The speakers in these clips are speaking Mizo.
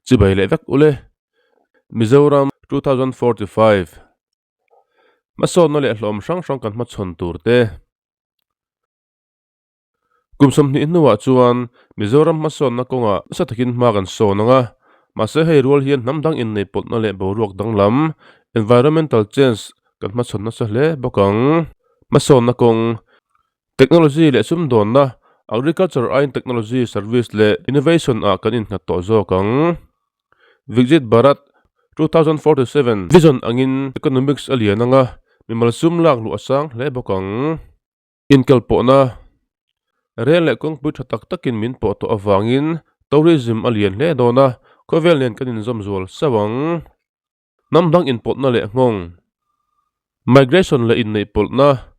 Chibai leh vek ule. Mizoram 2045 Hmasawnna leh hlawm hrang hrang kan hmachhawn tur te. Kum 20 hnuah chuan Mizoram hmasawnna kawngah nasa takin hma kan sawn ang a, mahse hei rual hian hnam dang innei pawlhna leh boruak danglam, environmental change, kan hmachhawn nasa hle bawk ang. Hmasawnna kawng, technology leh sumdawnna, agriculture aiin technology, service leh innovation ah kan innghat tawh zawk ang. Viksit Bharat 2047 vision angin economics a lian ang a, mimal sum lak luh a sang hle bawk ang. Inkalpawhna, Rel leh kawngpui tha tak takin min pawh tawh avangin tourism a lian hle dawn a, khawvel nen kan inzawm zual sauh ang. Hnam dang inpawlhna leh nghawng, Migration leh inneihpawlhna,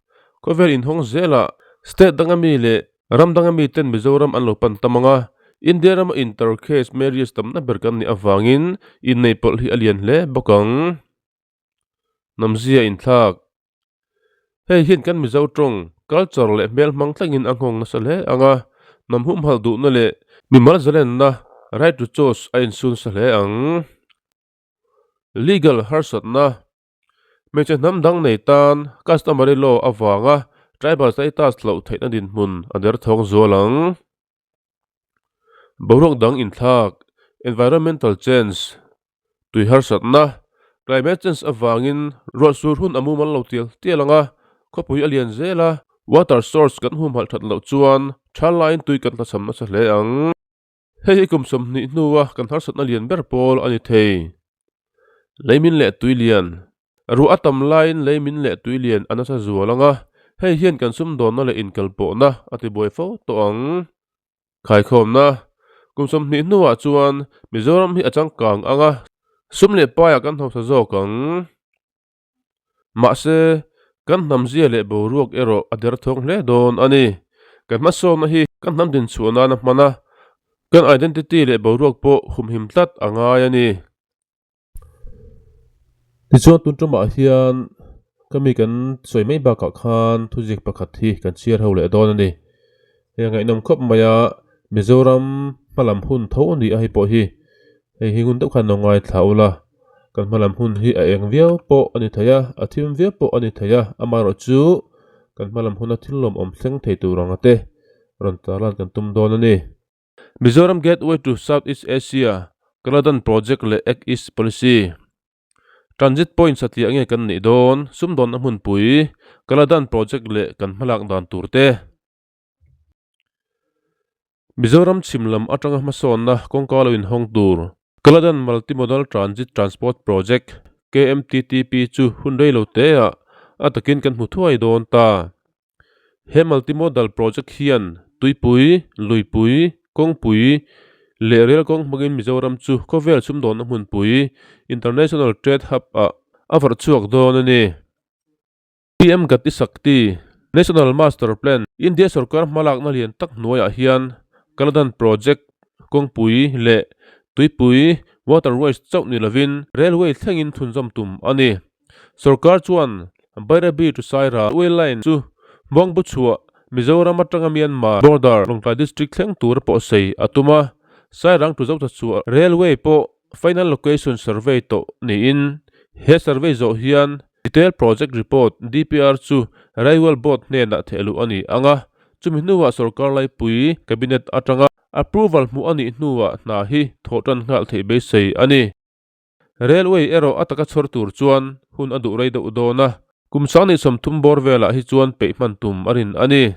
Khawvel inhawng zelah state danga mi leh ram danga miten Mizoram an lo pan tam ang a, India rama inter-caste marriage tamna ber kan nih avangin inneihpawlh hi a lian hle bawk ang. Hnamzia inthlak. Hei hian kan Mizo tawng, culture leh hmel hmang tlangin a nghawng nasa hle ang a, hnam humhalh duhna leh mimal zalenna, right to choose, a insun sa hle ang. Legal harsatna, Hmeichhe hnam dang nei tan customary law avanga tribal status hloh theihna dinhmun a derthawng zual ang. Boruak dang inthlak, environmental change, tui harsatna, climate change avangin ruah sur hun a mumal lo tial tial ang a, khawpui a lian zel a, water source kan humhalh that loh chuan tha laiin tui kan tlachham nasa hle ang. Hei hi kum 20 hnua kan harsatna lian ber pawl a ni thei. Leimin leh tui lian, Ruah a tam laiin lei min leh tui lian a nasa zual ang a, hei hian kan sumdawnna leh inkalpawhna a tibuai fo tawh ang. Khaikhawmna, Kum 20 hnuah chuan Mizoram hi a changkang ang a, sum leh paiah kan hausa zawk ang. Mahse, kan hnamzia leh boruak erawh a derthawng hle dawn a ni. Kan hmasawnna hi kan hnam dinchhuah nana hman a, kan identity leh boruak pawh humhim tlat a ngai a ni. Tichuan tun tumah hian ka mi kan sawi mai bakah khan thuzik pakhat hi kan chhiar ho leh dawn a ni. Hei a ngaihnawm khawp mai a, Mizoram hmalam hun tho a ni a hei pawh hi. Hei hi ngun deuh khan lo ngaithla ula, kan hmalam hun hi a eng viau pawh a ni thei a, a thim viau pawh a ni thei a, amaherawhchu kan hmalam huna thil lawmawm thleng thei tur anga te rawn tarlan kan tum dawn a ni. Mizoram Gateway to South East Asia, Kaladan Project leh Act East Policy. Transit Point satliah nge kan nih dawn, sumdawnna hmunpui, Kaladan Project leh kan hmalak dan tur te. Mizoram chhim lam atanga hmasawnna kawngka lo inhawng tur, Kaladan Multimodal Transit Transport Project, KMTTP, chu hun rei lo teah a takin kan hmu thuai dawn ta. He multimodal project hian tuipui, luipui, kawngpui leh rel kawng hmangin Mizoram chu khawvel sumdawnna hmunpui, International Trade Hub, ah a varh chhuak dawn a ni. PM Gati Shakti, National Master Plan, India sorkar hmalakna lian tak hnuaiah hian Kaladan Project, kawngpui leh tuipui, waterways, chauh ni lovin railway thlengin thunzawm tum a ni. Sorkar chuan Bairabi to Saira railway line chu Hmawngbu chhuah Mizoram atanga Myanmar border Lawngtlai district thleng tura pawh sei a tum a, Sairang to Zothachhuah railway pawh final location survey tawh niin he survey zawh hian Detailed Project Report, DPR, chu Railway Board hnenah thehluh a ni ang a, chumi hnuah sorkar laipui Cabinet atanga approval hmuh a nih hnuah hna hi thawh tan nghal theih beisei a ni. Railway erawh a taka chhawr tur chuan hun a duh rei deuh dawn a, kum 30 bawr velah hi chuan peih hman tum a rin a ni.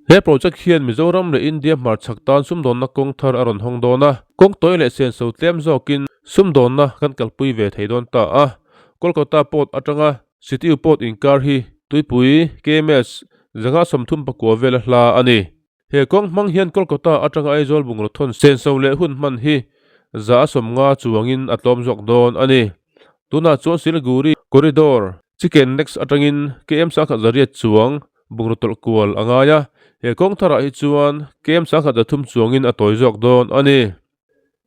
He project hian Mizoram leh India hmarchhak tan sumdawnna kawng thar a rawn hawng dawn a, kawng tawi leh senso tlem zawkin sumdawnna kan kalpui ve thei dawn ta a. Kolkata Port atanga Sitiu Port inkar hi tuipui, kms, 539 vela hla a ni. He kawng hmang hian Kolkata atanga Aizawl bungraw thawn senso leh hun hman hi 150 chuangin a tlawm zawk dawn a ni. Tunah chuan Siliguri Corridor, Chicken Necks atangin KM 1100 chuang bungraw tawlh kual a ngai a, he kawng tharah hi chuan KM 1300 chuangin a tawi zawk dawn a ni.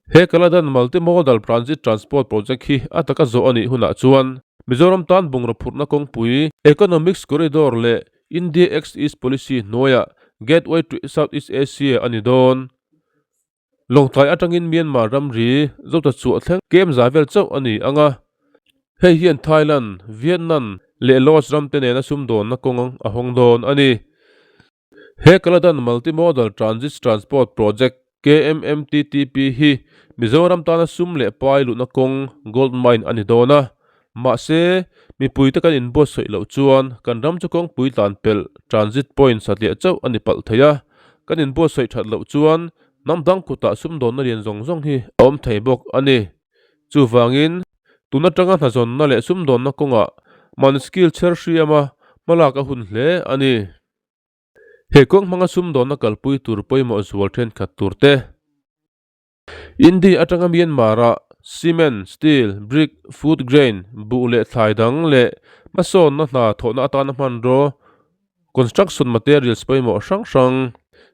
He Kaladan Multimodal Transit Transport Project hi a taka zawh a nih hunah chuan Mizoram tan bungraw phurhna kawngpui, Economics Corridor leh. India Act East Policy hnuaiah Gateway to Southeast Asia a ni dawn. Lawngtlai atangin Myanmar ramri Zota chhuah thleng kem zai vel chauh a ni ang a, hei hian Thailand, Vietnam leh Laos ramte nena sumdawnna kawng a hawng dawn a ni. He Kaladan Multimodal Transit Transport Project, KMMTTP, hi Mizoram tana sum leh pai luhna kawng, gold mine, a ni dawn a. Mahse, mipuite kan inbuatsaih loh chuan kan ram chu kawngpui tlan pelh, transit point, satliah chauh a ni palh thei a. Kan inbuatsaih that loh chuan hnam dang kutah sumdawnna lian zawng zawng hi a awm thei bawk a ni. Chuvangin, tun atanga hnazawnna leh sumdawnna kawngah mahni skill chher hriama hmalak a hun hle a ni. He kawng hmanga sumdawnna kalpui tur pawimawh zual thenkhat tur te. India atanga Myanmar-ah cement, steel, brick, food grain, buh leh thlai dang leh hmasawnna hna thawhna atana hmanraw, construction materials pawimawh hrang hrang.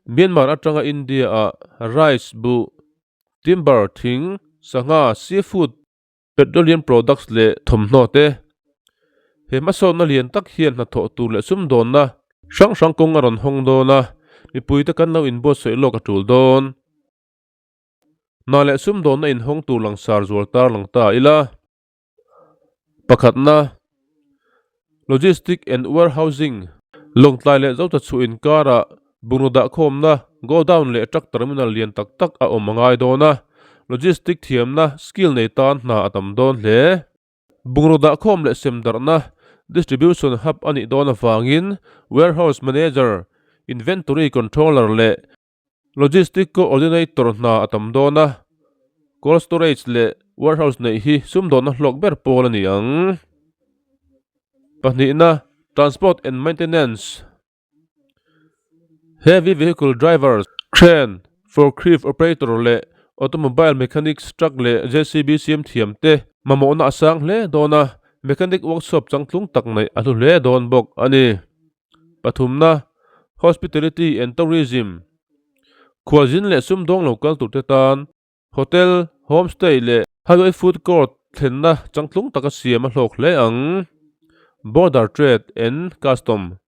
Myanmar atanga India-ah rice, buh, timber, thing, sangha, seafood, petroleum products leh thawmhnaw te. He hmasawnna lian tak hian hnathawh tur leh sumdawnna hrang hrang kawng a rawn hawng dawn a, mipuite kan lo inbuatsaih lawk a tul dawn. Hna leh sumdawnna inhawng tur langsar zual tar lang ta ila. Pakhatna, Logistic and Warehousing, Lawngtlai leh Zota chhuah inkarah bungraw dahkhawmna, godown leh truck terminal lian tak tak a awm a ngai dawn a, logistic thiamna, skill nei tan hna a tam dawn hle. Bungraw dahkhawm leh sem darhna, distribution hub, a nih dawn avangin warehouse manager, inventory controller leh Logistic Coordinator hna a tam dawn a, cold storage leh warehouse neih hi sumdawnna hlawk ber pawl a ni ang. Pahnihna, Transport and Maintenance, Heavy Vehicle Drivers, Crane, Forklift Operator leh Automobile Mechanics, Truck leh JCB siam thiam te mamawhna a sang hle dawn a, mechanic workshop changtlung tak neih a hlu hle dawn bawk a ni. Pathumna, Hospitality and Tourism, Khualzin leh sumdawng lo kal turte tan Hotel, Homestay leh Highway Food Court thlenna changtlung taka siam a hlawk hle ang. Border Trade and Custom,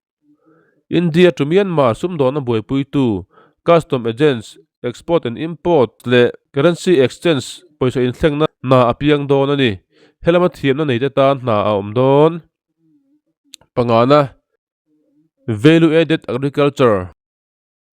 India to Myanmar sumdawnna buaipuitu Custom Agents, Export and Import leh Currency Exchange pawisa inthlengna hna a piang dawn a ni. Helama thiamna neite tan hna a awm dawn. Pangana, Value Added Agriculture,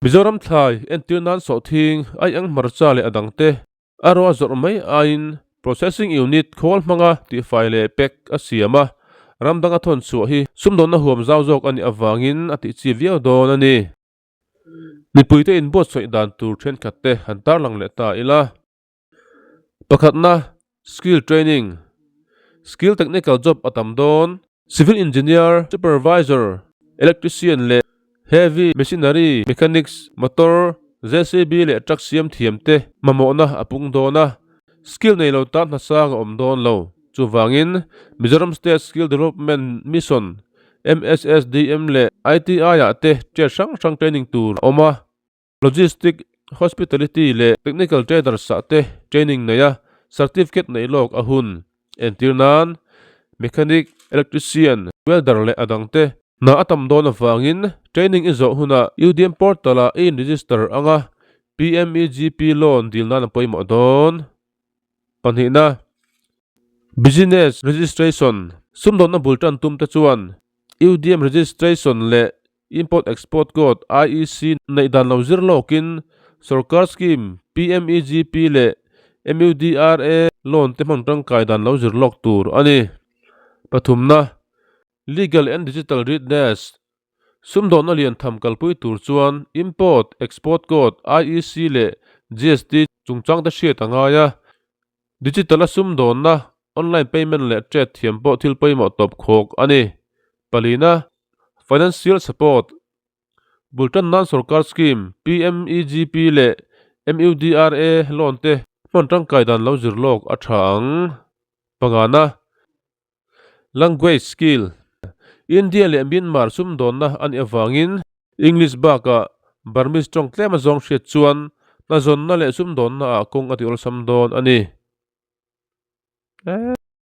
Mizoram thlai entir nan sawhthing, aieng hmarcha leh a dangte a ro a zawrh mai aiin Processing Unit khawl hmanga tihfai leh pack a siam a, ram danga thawn chhuah hi sumdawnna huam zau zawk a nih avangin a tih chi viau dawn a ni. Mipuite inbuatsaih dan tur thenkhat te han tarlang leh ta ila. Pakhatna, Skill Training, Skill Technical Job a tam dawn. Civil Engineer, Supervisor, Electrician leh Heavy Machinery Mechanics, Motor, JCB leh Truck siam thiam te mamawhna a pung dawn a, skill nei lo tan hnasang a awm dawn lo. Chuvangin, Mizoram State Skill Development Mission, MSSDM, leh ITI-ah te trade hrang hrang training tur a awm a. Logistic, Hospitality leh Technical Traders ah te training nei a, certificate neih lawk a hun. Entir nan, Mechanic, Electrician, Welder leh a dang te hna a tam dawn avangin training i zawh hunah UDM portal ah i in-register ang a, PMEGP loan dil nan a pawimawh dawn. Pahnihna, Business Registration, Sumdawnna bul tan tum te chuan UDM Registration leh Import Export Code, IEC, neih dan lo zir lawkin sorkar scheme PMEGP leh MUDRA loan te hman tangkai dan lo zir lawk tur a ni. Pathumna, Legal and Digital Readiness, Sumdawnna lian tham kalpui tur chuan Import Export Code, IEC, leh GST chungchang te hriat a ngai a. Digital-a sumdawnna, online payment leh trade thiam pawh thil pawimawh tawp khawk a ni. Palina, Financial Support, Bul tan nan sorkar scheme PMEGP leh MUDRA loan te hman tangkai dan lo zir lawk a tha ang. Pangana, Language Skill, India leh Myanmar sumdawnna a nih avangin English bakah Burmese tawng tlem a zawng hriat chuan hnazawnna leh sumdawnna ah kawng a ti awlsam dawn a ni.